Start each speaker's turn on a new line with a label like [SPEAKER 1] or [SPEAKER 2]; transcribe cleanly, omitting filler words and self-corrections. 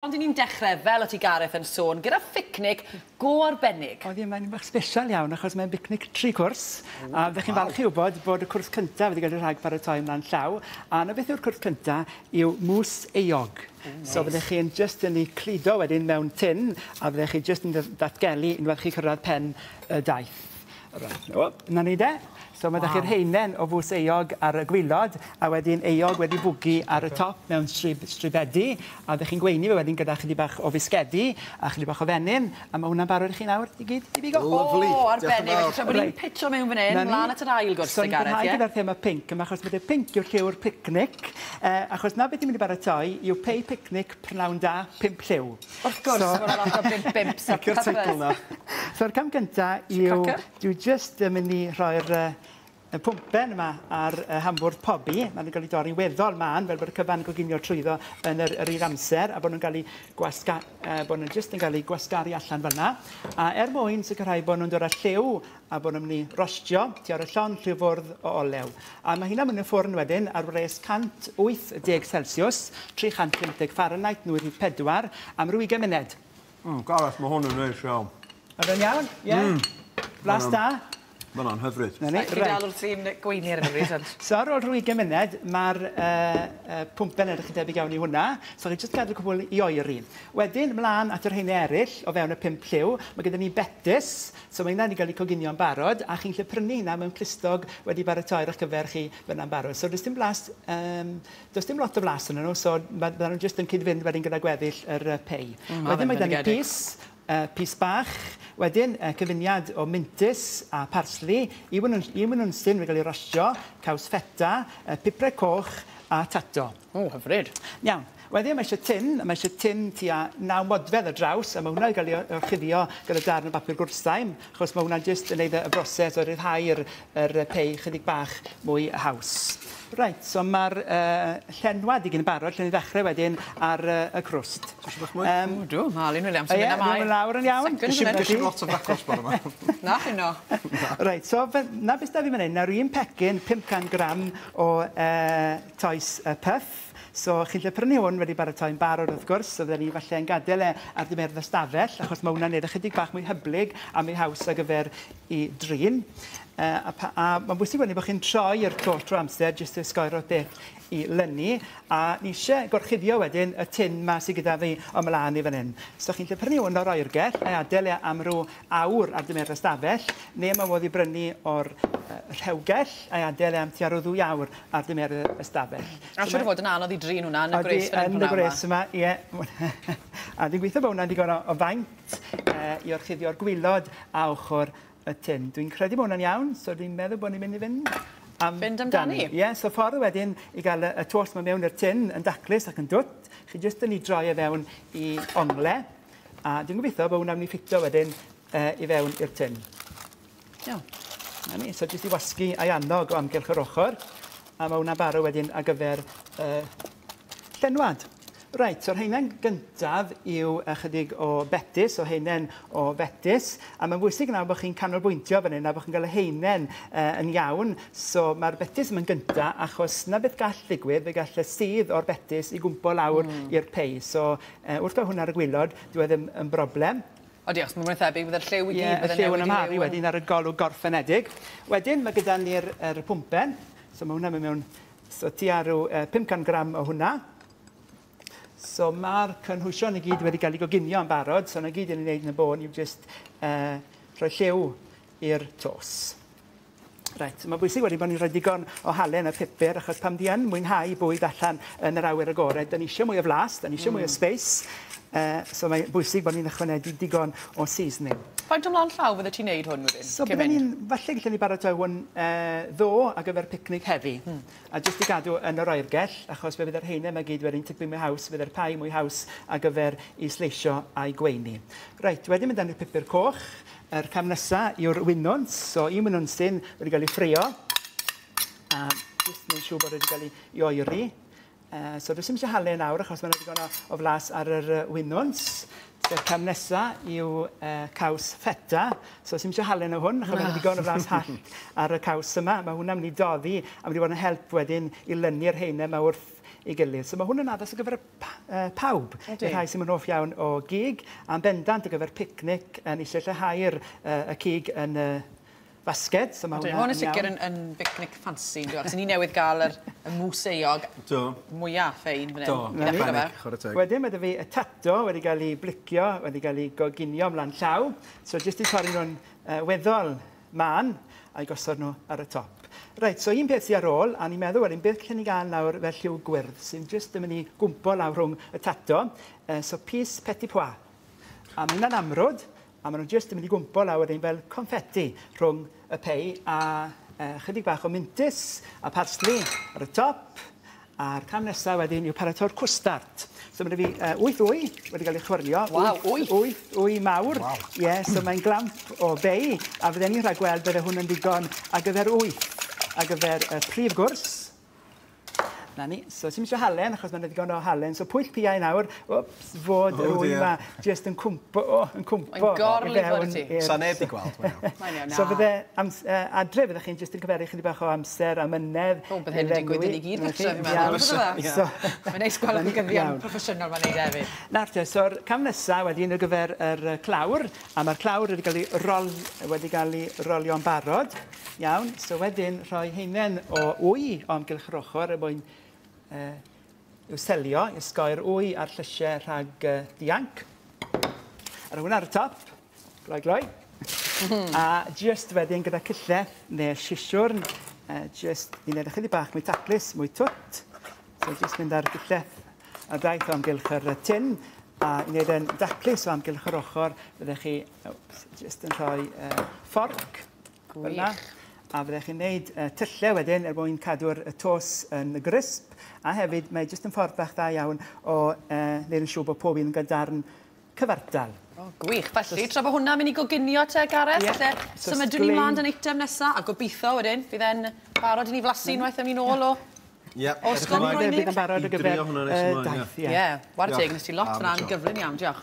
[SPEAKER 1] Ond 'yn ni'n dechre, fel o't ti Gareth yn sôn, gyda phicnic go arbennig.
[SPEAKER 2] Oddi, mae'n un bach sbesial iawn achos mae'n bicnic tri cwrs. A fyddech chi'n falch i wybod bod y cwrs cyntaf wedi cael ei rhag paratoi ymlaen llaw. A 'na beth yw'r cwrs cyntaf yw mousse eog. So fyddech chi'n jyst yn ei cludo wedyn mewn tin a fyddech chi jyst yn ddatgelu unwaith chi cyrraedd pen y daith. Reit, o, 'na ni de. So ma' 'da chi'r haenen o fws eog ar y gwilod, a wedyn eog wedi bwgu ar y top mewn strib stribedi, a ddech chi'n gweini fe wedyn gyda chydig bach o fisgedi a chydig bach o fenyn, a ma' hwnna'n barod i chi nawr i gyd i bigo.
[SPEAKER 3] Lyfli.
[SPEAKER 1] O, arbennig. Felly tra bod ni'n pitcho mewn fan 'yn, mlan at yr ail gwrs te Gareth, ie?
[SPEAKER 2] So ni'n parhau gyda'r thema pinc yma, achos bydde pinc yw'r lliw'r picnic, achos 'na beth ni'n mynd i baratoi yw pei picnic prynawn da pump lliw.
[SPEAKER 1] Wrth gwrs, ma' 'na lot o bump bumps a
[SPEAKER 3] Licio'r teitl 'na.
[SPEAKER 2] So'r cam gynta yw dwi jyst yn mynd i rhoi'r y pwmpen yma ar y hambwrdd pobi. Maen nhw'n cael eu dorri'n weddol mân fel bod y cyfan yn coginio trwyddo yn yr, yr un amser a bod nhw'n cael eu gwasga, bod nhw'n jyst yn cael eu gwasgaru allan fel yna. A er mwyn sicrhau bod nhw'n dod â lliw a bod nhw'n mynd i rostio tu ar y llond lliw fwrdd o olew. A mae hynna'n mynd i'r ffwrn wedyn ar wres 180 Celsius, 350 Fahrenheit, nwy rhif 4, am ryw 20 munud.
[SPEAKER 3] Gareth, mae hwn yn neis iawn.
[SPEAKER 2] Ydy o'n iawn? Ie? Mm. Blas da?
[SPEAKER 3] Mae hwnna'n hyfryd.
[SPEAKER 2] Na ni,
[SPEAKER 1] reit. Chi dal wrthi'n gweini ar hyn o bryd, ond...
[SPEAKER 2] So ar ôl rhyw 20 munud, mae'r pwmpen edrych yn debyg iawn i hwnna. So chi jyst gadw cwbl i oeri. Wedyn, mlaen at yr rheini eraill o fewn y pump lliw. Mae gyda ni betys, so mae hynna wedi cael ei coginio'n barod, a chi'n gallu prynu hynna mewn clustog wedi baratoi ar eich cyfer chi fyna'n barod. So does dim blas, does dim lot o flas yn nhw, so bydden nhw jyst yn cyd-fynd wedyn gyda gweddill yr pei. Wedyn mae gyda ni pys, pys bach, wedyn cyfuniad o mintys a parsli, un winwnsyn wedi cael ei rostio, caws feta, pupur coch a tato.
[SPEAKER 1] O, hyfryd.
[SPEAKER 2] Iawn. Wedyn mae eisiau tin, mae eisiau tin tua 9 modfedd ar draws, a mae hwnna wedi cael ei orchuddio gyda darn o bapur gwrthsaim, achos mae hwnna'n jyst yn neud y broses o ryddhau'r yr pei chydig bach mwy haws. Reit, so mae'r llenwad i gyd yn barod, lle ni ddechrau wedyn ar y crwst.
[SPEAKER 3] Ti eisiau bach mwy?
[SPEAKER 1] O, dw, mae Alun Williams yn mynd am ail.
[SPEAKER 2] Ie, lawr yn iawn.
[SPEAKER 3] Ges i'm lot o frecwast bore 'ma.
[SPEAKER 1] Na, chi no.
[SPEAKER 2] Reit, so na beth da fi fan hyn, nawr un pecyn 500 gram o toes puff. So chi'n gallu prynu hwn wedi baratoi'n barod wrth gwrs, so fydden ni falle yn gadael e ar dymheredd y stafell, achos mae hwnna'n neud ychydig bach mwy hyblyg a mwy haws ar gyfer i drin. A mae'n bwysig wedyn bod chi'n troi i'r to trwy amser jyst i osgoi'r holl beth i lynu, a ni eisiau gorchuddio wedyn y tin ma sydd gyda fi o mlaen i fan hyn. So chi'n gallu prynu hwn o'r oergell a'i adael e am ryw awr ar dymheredd y stafell, neu mae modd i brynu o'r rhewgell a'i adael e am tua ryw 2 awr ar dymheredd y stafell.
[SPEAKER 1] A siŵr o fod yn anodd i drin hwnna yn y gwres fan hyn
[SPEAKER 2] Yn y gwres yma, ie. A dwi'n gweithio bod hwnna'n digon o faint i orchuddio'r gwilod a ochr y tin. Dwi'n credu bod hwnna'n iawn, so dwi'n meddwl bod ni'n mynd i fynd
[SPEAKER 1] Fynd amdani.
[SPEAKER 2] Ie, so ffordd wedyn i gael y tost yma mewn i'r tin yn daclus ac yn dwt, chi jyst yn ei droi e fewn i ongle, a dwi'n gobeithio bod hwnna'n mynd i ffito wedyn i fewn i'r tin.
[SPEAKER 1] Iawn.
[SPEAKER 2] Na ni, so jyst i wasgu a'i annog o amgylch yr ochr, a mae hwnna'n barod wedyn ar gyfer llenwad. Reit, so'r haenen gyntaf yw ychydig o betys, o haenen o fetys, a mae'n bwysig nawr bod chi'n canolbwyntio fan hyn a bod chi'n cael y haenen yn iawn. So mae'r betys yma'n gyntaf, achos na beth gall ddigwydd, fe gall y sudd o'r betys i gwmpo lawr i'r pei. So wrth gael hwnna ar y gwilod, dyw e ddim yn broblem.
[SPEAKER 1] O diolch, mae'n thebyg, bydde'r lliw i gyd.
[SPEAKER 2] Ie, y lliw yn amharu wedyn ar y golwg gorffenedig. Wedyn mae gyda ni'r pwmpen, so mae hwnna'n mynd mewn, so tua rhyw 500 gram o hwnna. So mae'r cynhwysion i gyd wedi cael ei goginio yn barod, so na gyd yn ei wneud yn y bôn yw jyst rhoi lliw i'r tos. Reit, mae'n bwysig wedyn bod ni'n rhoi digon o halen a pupur, achos pam di yn mwynhau bwyd allan yn yr awyr agored, da ni eisiau mwy o flas, da ni eisiau mwy o space, so mae'n bwysig bod ni'n ychwanegu digon o seasoning.
[SPEAKER 1] Faint o mlaen llaw fydde ti'n neud hwn wedyn?
[SPEAKER 2] So bydden ni'n, falle gallen ni baratoi hwn ddo ar gyfer picnic heddi. A jyst i gadw yn yr oergell, achos fe fydde'r haenau yma gyd wedyn tipyn mwy haws, fydde'r pai mwy haws ar gyfer i sleisio a'i gweini. Reit, wedyn mynd i'r pupur coch. Yr cam nesa yw'r winwns, so un winwnsyn wedi cael ei ffrio, a jyst wneud siŵr bod wedi cael ei oeri. So does dim eisiau halen nawr, achos mae'n digon o flas ar yr winwns. So'r cam nesa yw caws feta, so dim eisiau halen o hwn, achos mae'n digon o flas hallt ar y caws yma. Mae hwnna'n mynd i doddi, a mynd i fod yn help wedyn i lynu'r haenau yma wrth ei gilydd. So mae hwn yn addas ar gyfer pawb.
[SPEAKER 1] Ydi.
[SPEAKER 2] Y rhai sy'n mynd hoff iawn o gig, a'n bendant ar gyfer picnic yn eisiau lleihau'r y cig yn y basged. So mae
[SPEAKER 1] Mae
[SPEAKER 2] hwnna
[SPEAKER 1] hwn yn sicr
[SPEAKER 2] iawn.
[SPEAKER 1] yn bicnic ffansi, yn dwi? Ni newydd gael y mousse eog
[SPEAKER 3] Do.
[SPEAKER 1] mwyaf ffein fan hyn.
[SPEAKER 3] Do.
[SPEAKER 1] I ddechrau fe.
[SPEAKER 3] Arbennig, chwarae teg.
[SPEAKER 2] Wedyn mae 'da fi y tato wedi cael ei blicio, wedi cael ei goginio ymlaen llaw. So jyst i torri nhw'n weddol mân a'i gosod nhw ar y top. Reit, so un peth sydd ar ôl, a ni'n meddwl wedyn beth allen ni gael nawr fel lliw gwyrdd, sy'n jyst yn mynd i gwmpo lawr rhwng y tato. So pys petit pois. A mae hynna'n amrwd, a maen nhw jyst yn mynd i gwmpo lawr wedyn fel confetti rhwng y pei a chydig bach o mintys a parsley ar y top. A'r cam nesaf wedyn yw paratoi'r cwstard. So mae 'da fi 8 wy wedi cael eu chwyrlio.
[SPEAKER 1] Waw, 8?
[SPEAKER 2] 8 wy mawr.
[SPEAKER 3] Waw.
[SPEAKER 2] Ie, yeah, so mae'n glamp o bei, a fydden ni'n rhagweld bydde hwn yn ddigon ar gyfer 8, ar gyfer y prif gwrs. Na ni, so sy'm eisiau halen, achos mae'n ddigon o halen. So pwyll piau nawr, wps, fod yr
[SPEAKER 3] Oh,
[SPEAKER 2] wy
[SPEAKER 3] dear.
[SPEAKER 2] yma jyst yn cwmpo, oh, yn cwmpo.
[SPEAKER 1] Mae'n gorlifo
[SPEAKER 2] i fewn
[SPEAKER 1] ar ti.
[SPEAKER 2] i'r-
[SPEAKER 3] Sa neb 'di gweld, mae'n iawn.
[SPEAKER 1] Mae'n iawn,
[SPEAKER 2] So
[SPEAKER 1] na.
[SPEAKER 2] fydde adre fyddech chi'n jyst yn cyferu chydig bach o amser a mynedd.
[SPEAKER 1] O, bydde hyn yn digwydd i ni gyd
[SPEAKER 2] Na
[SPEAKER 1] gartre,
[SPEAKER 2] chi,
[SPEAKER 1] fi'n meddwl,
[SPEAKER 2] iawn.
[SPEAKER 1] bydde fe?
[SPEAKER 2] So,
[SPEAKER 1] Mae'n neis gweld y cogyddion
[SPEAKER 2] Iawn.
[SPEAKER 1] proffesiynol ma'n neud hefyd.
[SPEAKER 2] Nawr te, so'r cam nesaf wedyn ar gyfer yr clawr, a mae'r clawr wedi cael ei rol, wedi cael ei rolio'n barod. Iawn, so wedyn rhoi heinen o wy o amgylch yr ochr er mwyn i'w selio, i osgoi'r wy a'r llysiau rhag dianc. A rhoi hwnna ar y top, gloi gloi. A just wedyn gyda cyllell neu sisiwrn, just i wneud ychydig bach mwy taclus, mwy twt. So just mynd ar gyllell a daith o amgylch yr tin, a i wneud yn daclus o amgylch yr ochr, fyddech chi oops, just yn rhoi fforc. fel 'na.
[SPEAKER 1] Gwych.
[SPEAKER 2] A fyddech chi'n gwneud tyllau wedyn er mwyn cadw'r y tos yn grisp. A hefyd mae jyst yn ffordd bach dda iawn o wneud yn siŵr bod pob un yn gael darn cyfartal.
[SPEAKER 1] O, gwych. Felly, tra bod hwnna'n mynd i goginio te, Gareth,
[SPEAKER 2] Ie.
[SPEAKER 1] falle
[SPEAKER 2] So
[SPEAKER 1] symudwn ni
[SPEAKER 2] sglein.
[SPEAKER 1] mlaen yn eitem nesa, a gobeithio wedyn, fydd e'n barod i ni flasu unwaith am ni'n ôl o...
[SPEAKER 3] Ie.
[SPEAKER 1] O, ysgol
[SPEAKER 3] Edrych ymlaen.
[SPEAKER 1] Brwynig.
[SPEAKER 2] Bydd yn barod
[SPEAKER 3] I
[SPEAKER 2] ar gyfer
[SPEAKER 3] drio hwnna nes ymlaen,
[SPEAKER 2] daith.
[SPEAKER 1] Ie,
[SPEAKER 2] Ie.
[SPEAKER 1] whare teg,
[SPEAKER 3] Diolch
[SPEAKER 1] nes ti lot
[SPEAKER 3] am y
[SPEAKER 1] fyna'n
[SPEAKER 3] tro.
[SPEAKER 1] gyflym iawn, diolch.